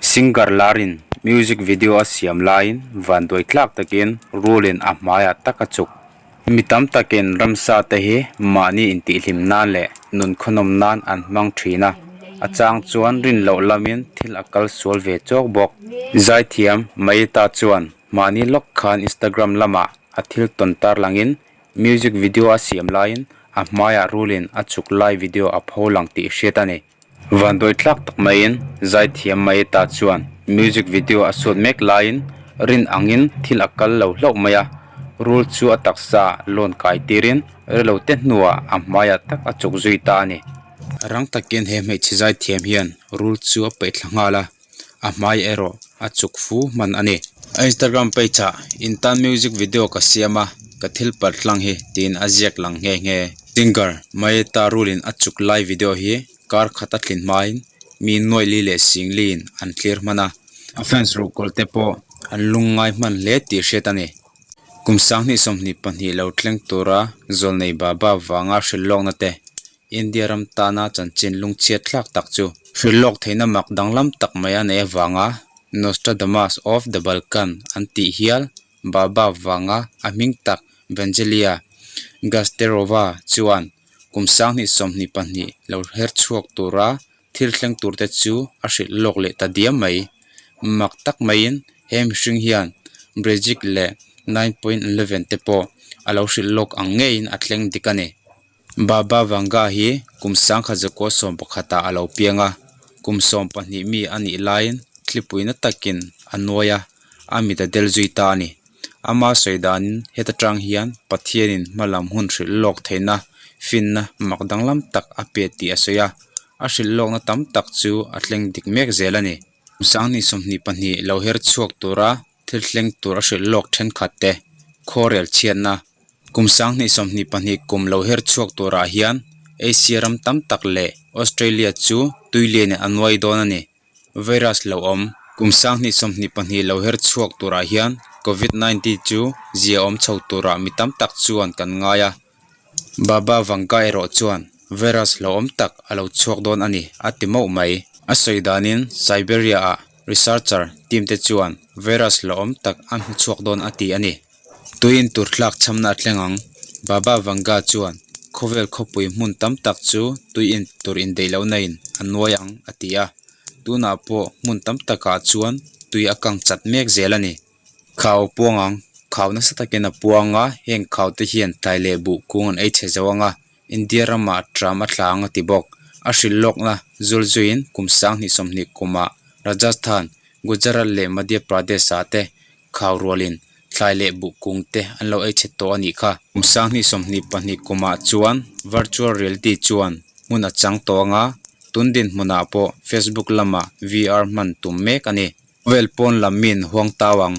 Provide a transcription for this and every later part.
Singer larin music video a siam laiin vanduai tlak takin rulin a hmaiah tak a chuk. Mi tam takin ramsa te hi mahni intihhlim nan leh nunkhawnawm nan an hmang thin a, a chang chuan rin loh lamin thil a kal sual ve chawk bawk. Zaithiam Mayita chuan mahni lawk khan Instagram lamah a thil tawn tar langin music video a siam laiin a hmaiah rulin a chuk lai video a pho lang tih hriat a ni. Vanduai tlak tak maiin zaithiam Mayita chuan music video a suat mek laiin rin angin thil a kal lo hlauh mai a, rul chu a taksa lawn kai tirin rilo te hnuah a hmaiah tak a chuk zui ta a ni. Rang takin he hmeichhe zaithiam hian rul chu a peih thla nghal a, a hmai erawh a chuk fu hman a ni. A Instagram page ah in tan music video ka siam a, ka thil palh hlang hi tiin a ziak lang nghe nghe. Singer Mayeta rulin a chuk lai video hi kar khat a tlin hmain mi nuaih li leh sing liin an thlir hman a, a fans ruhkawl te pawh an lungngai hman hle tih hriat a ni. Kum 2022 lo thleng tura Zawlnei Baba vanga hrilh lawkna te India ram tana chanchin lungchhiat thlak tak chu hrilh lawk theihna mak danglam tak mai a neih avanga Nostradamus of the Balkan an tih hial Baba vanga a hming tak Vangelia Gasterova chuan kum 2022 lo her chhuak tura thil thleng turte chu a hrilh lawk leh ta diam mai. Mak tak maiin he mihring hian Brexit leh 9.11 te pawh a lo hrilh lawk ang ngeiin a thleng dik a ni. Baba Vanga hi kum 1911 ah a lo piang a, kum 12 mi a nih laiin thlipuina takin a nuai a, a mit a del zui ta a ni. Ama sawi danin heta tang hian Pathianin hmalam hun hrilh lawk theihna finna mak danglam tak a pe tih a sawi a, a hrilh lawkna tam tak chu a thleng dik mek zel a ni. Kum 2022 lo her chhuak tura thil thleng tur a hrilh lawk thenkhat te khawrel chhiatna Kum 2022 kum lo her chhuak turah hian Asia ram tam tak leh Australia chu tui lianin a nuai dawn a ni. Virus lo awm. Kum 2022 lo her chhuak turah hian Covid 19 chu zia awm chho turah mi tam tak chuan kan ngai a. Baba Vanga erawh chuan virus lo awm tak a lo chhuak dawn a ni a ti mauh mai. A sawi danin Siberia-ah researcher team te chuan virus lo awm tak a hmu chhuak dawn a ti a ni. Tuiin tur tlak chhamna a thleng ang. Baba Vanga chuan khawvel khawpui hmun tam tak chu tuiin tur indeih lohna in a nuai ang a ti a. Tunah pawh hmun tam takah chuan tui a kang chat mek zel a ni. Khau a puang ang. Khau nasa takin a puang a, heng khau te hian tlai leh buh kung an ei chhe zo ang a, India ramah tram a tla ang a ti bawk. A hrilh lawkna zulzuiin kum 2020 kumah Rajasthan, Gujarat leh Madhya Pradesh ah te khau rualin thlai leh buh kung te an lo ei chhe tawh a nih kha. Kum 2022 kumah chuan virtual reality chuan hmun a chang tawh ang a, tun dinhmunah pawh Facebook lamah VR hman tum mek a ni. Khawvel pawn lam min huang tau ang.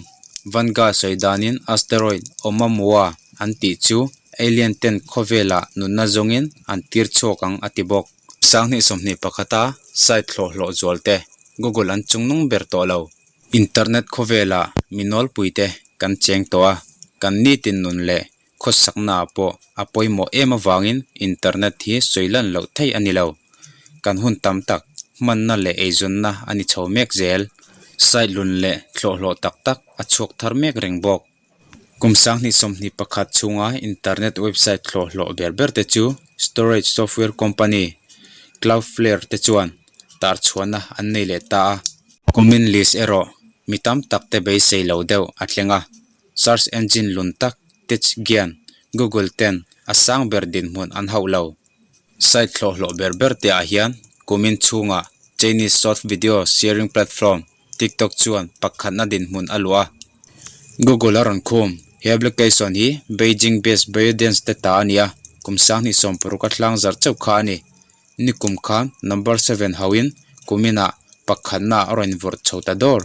Vanga sawi danin asteroid Oumuamua an tih chu alien ten khawvelah nunna zawngin an tir chhuak ang a ti bawk. 2021 a site hlawh hlawh zual te Google an chungnung ber tawh lo. Internet khawvelah mi nawlpui te kan cheng tawh a, kan nitin nun leh khawsaknaah pawh a pawimawh em avangin internet hi sawi lan loh theih a ni lo. Kan hun tam tak hmanna leh eizawnna a ni chho mek zel. Site lun leh thlawhhlawh tak tak a chhuak thar mek reng bawk. Kum 2021 chhunga internet website thlawhhlawh ber ber te chu storage software company Cloudflare te chuan tar chhuahna an nei leh ta a. Kumin list erawh mi tam tak te beisei lo deuh a thleng a, search engine lun tak tech gian Google ten a sang ber dinhmun an hauh lo. Site hlawhhlawh ber ber te ah hian kumin chhungah Chinese short video sharing platform TikTok chuan pakhatna dinhmun a luah a. Google a rawn khum. He application hi Beijing based ByteDance te ta a ni a, kum 2016 a hlang zarh chauh kha a ni. Nikum khan number seven hauhin kuminah pakhatna a rawn vawrh chho ta dawr.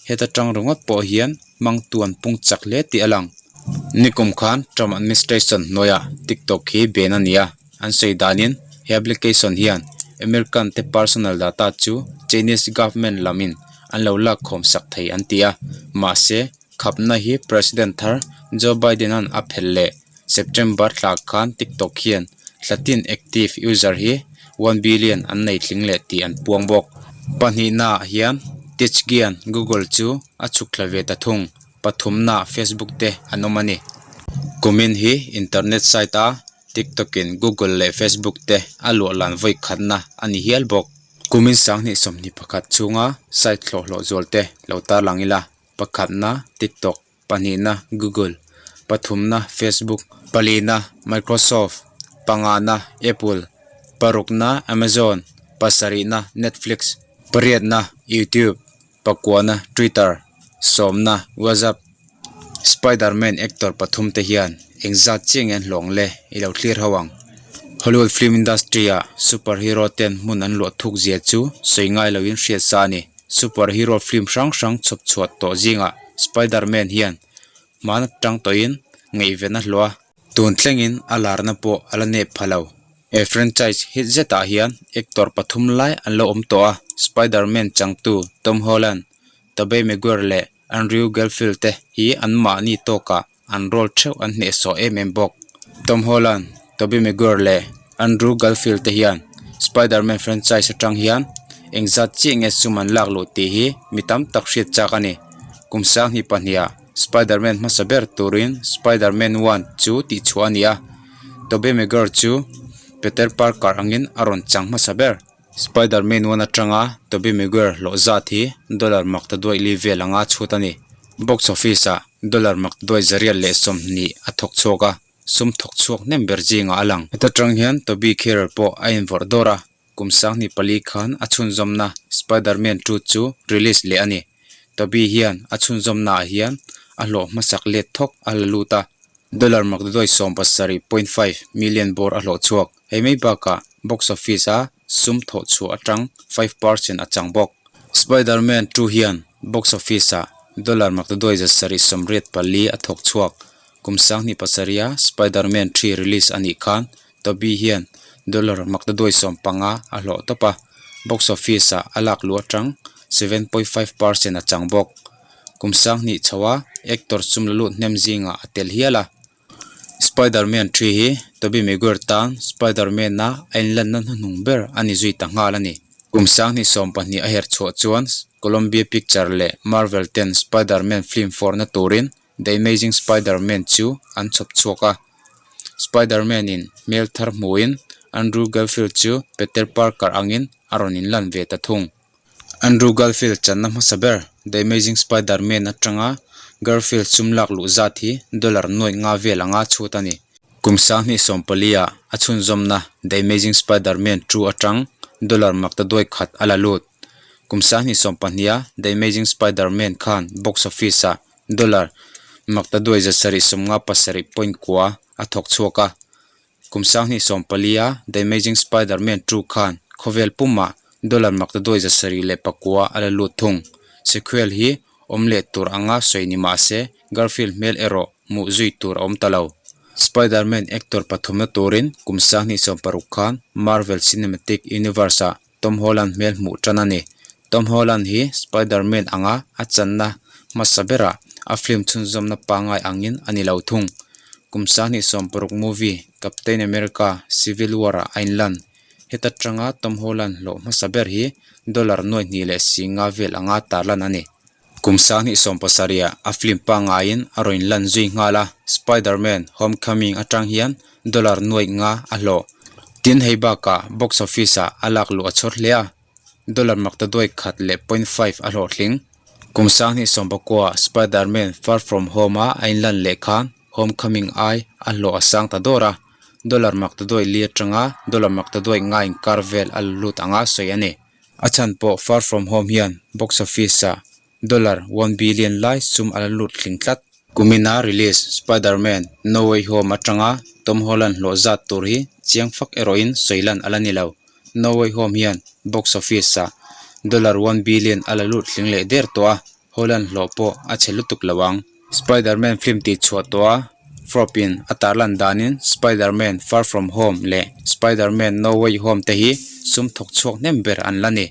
Heta tang ringawt pawh hian hmangtu an pung chak hle tih a lang. Nikum khan Trump administration hnuaiah TikTok hi ben a ni a, an sawi danin he application hian American te personal data chu Chinese government lamin an lo lak khawm sak thei an ti a, mahse khapna hi President thar Joe Biden-a'n a phelh leh September thla khan TikTok hian thlatin active user hi 1 billion an nei tling leh tih an puang bawk. Pahnihnaah hian Titsgian Google chu a chhuk thla ve ta thung. Pathumnaah Facebook te an awm a ni. Kumin hi internet site a TikTok in Google leh Facebook te a luah lan vawi khatna a ni hial bawk. Kumin sanghnih 21 chhunga site hlawhhlawh zual te lo tarlang ila, pakhatna TikTok, pahnihna Google, pathumna Facebook, palina Microsoft, pangana Apple, parukna Amazon, pasarihna Netflix, pariatna YouTube, pakuana Twitter, sawmna WhatsApp. Spiderman actor pathum te hian engzat chiah nge an hlawng le i lo thlir ho ang. Hollywood film industry ah superhero ten hmun an luah thuk zia chu sawi ngai loin hriat sa a ni. Superhero film hrang hrang chhawp chhuah tawh zingah Spiderman hian hman atang tawhin ngaihven a hlawh a. Tun thlengin a larna pawh a la nep pha lo. He franchise hit zetah hian actor pathum lai an lo awm tawh a, Spider-Man changtu Tom Holland, Tobey Maguire leh Andrew Garfield te hi anmahni tawkah an role theuh an hnehsawh em em bawk. Tom Holland, Tobey Maguire leh Andrew Garfield te hian Spider-Man franchise atang hian engzat chiah nge sum an lak luh tih hi mi tam tak hriat chak a ni. Kum 2002 ah Spider-Man hmasa ber turin Spider-Man One chu tihchhuah a ni a, Tobey Maguire chu Peter Parker angin a rawn chang hmasa ber. Spider-Man One atanga Tobey Maguire hlawh zat hi dollar mak ta duaih li vel anga chhut a ni. Box office-ah dollar mak ta duaih 120 a thawk chhuak a, sum thawk chhuak hnem ber zingah a lang. Heta tang hian Tobey career pawh a invawrh dawr a, kum 2004 khan a chhunzawmna Spider-Man 2 chu release leh a ni. Tobey hian a chhunzawmnaah hian a hlawh hmasak let thawk a la lut a, dollar makdaduai 17.5 million bawr a hlawh chhuak. Hei mai bakah box office a sum thawh chhuah atang 5% a chang bawk. Spider-Man 2 hian box office ah dollar makdaduai 784 a thawk chhuak. Kum 2007 a Spider-Man 3 release a nih khan Tobey hian dollar makdaduai 15 a hlawh tawp a, box office ah a lak luh atang 7.5% a chang bawk. Kum 2000 chho a actor sum la lut hnem zingah a tel hial a. Spider-Man 3 hi Tobey Maguire tan Spider-Man a a inlanna hnuhnung ber a ni zui ta nghal a ni. Kum 2020 a her chhuah chuan Columbia Picture leh Marvel ten Spider-Man film fawrhna turin The Amazing Spider-Man chu an chhawp chhuak a. Spider-Man in hmel thar hmuhin Andrew Garfield chu Peter Parker angin a rawn inlan ve ta thung. Andrew Garfield channa hmasa ber The Amazing Spider-Man atanga Garfield sum lak luh zat hi dollar nuaih nga vel anga chhut a ni. Kum 2014 ah a chhunzawmna The Amazing Spider-Man 2 atang dollar makta duai khat a la lut. Kum 2020 a The Amazing Spider-Man khan box office ah dollar makta duai 757.9 a thawk chhuak a. Kum 2014 a The Amazing Spider-Man 2 khan khawvel pumah dollar makta duai 709 a la lut thung. Sequel hi awm leh tur anga sawi ni mah se Garfield hmel erawh hmuh zui tur a awm ta lo. Spider-Man actor pathumna turin kum 2016 khan Marvel Cinematic Universe ah Tom Holland hmel hmuh tan a ni. Tom Holland hi Spider-Man anga a channa hmasa berah a film chhunzawmna pangngai angin a ni lo thung. Kum 2016 movie Captain America, Civil War ah a inlan. Heta tanga Tom Holland hlawh hmasa ber hi dollar nuai hnih leh si nga vel anga tarlan a ni. Kum 2017 ah a film pangngaiin a rawn inlan zui nghal a, Spider-Man, Homecoming atang hian dollar nuaih nga a hlawh. Tin, hei bakah box office ah a lak luh a chhawr hle a, dollar makta duai khat leh point five a hlawhtling. Kum 2019 ah Spider-Man, Far From Home a a inlan leh khan Homecoming ai a hlawh a sang ta dawr a, dollar makta duai li atanga dollar makta duai nga inkar vel a la lut anga sawi a ni. A chhan pawh Far From Home hian box office ah dollar one billion lai sum a la lut tling tlat. Kumina release Spider-Man, No Way Home atanga Tom Holland hlawh zat tur hi chiang fak erawhin sawi lan a la ni lo. No Way Home hian box office ah dollar one billion a la lut tling leh der tawh a, Holland hlawh pawh a chhe lutuk lo ang. Spider-Man film tih chhuah tawh a, Forbes-in a tarlan danin Spider-Man, Far From Home leh Spider-Man, No Way Home te hi sum thawk chhuak hnem ber an la ni.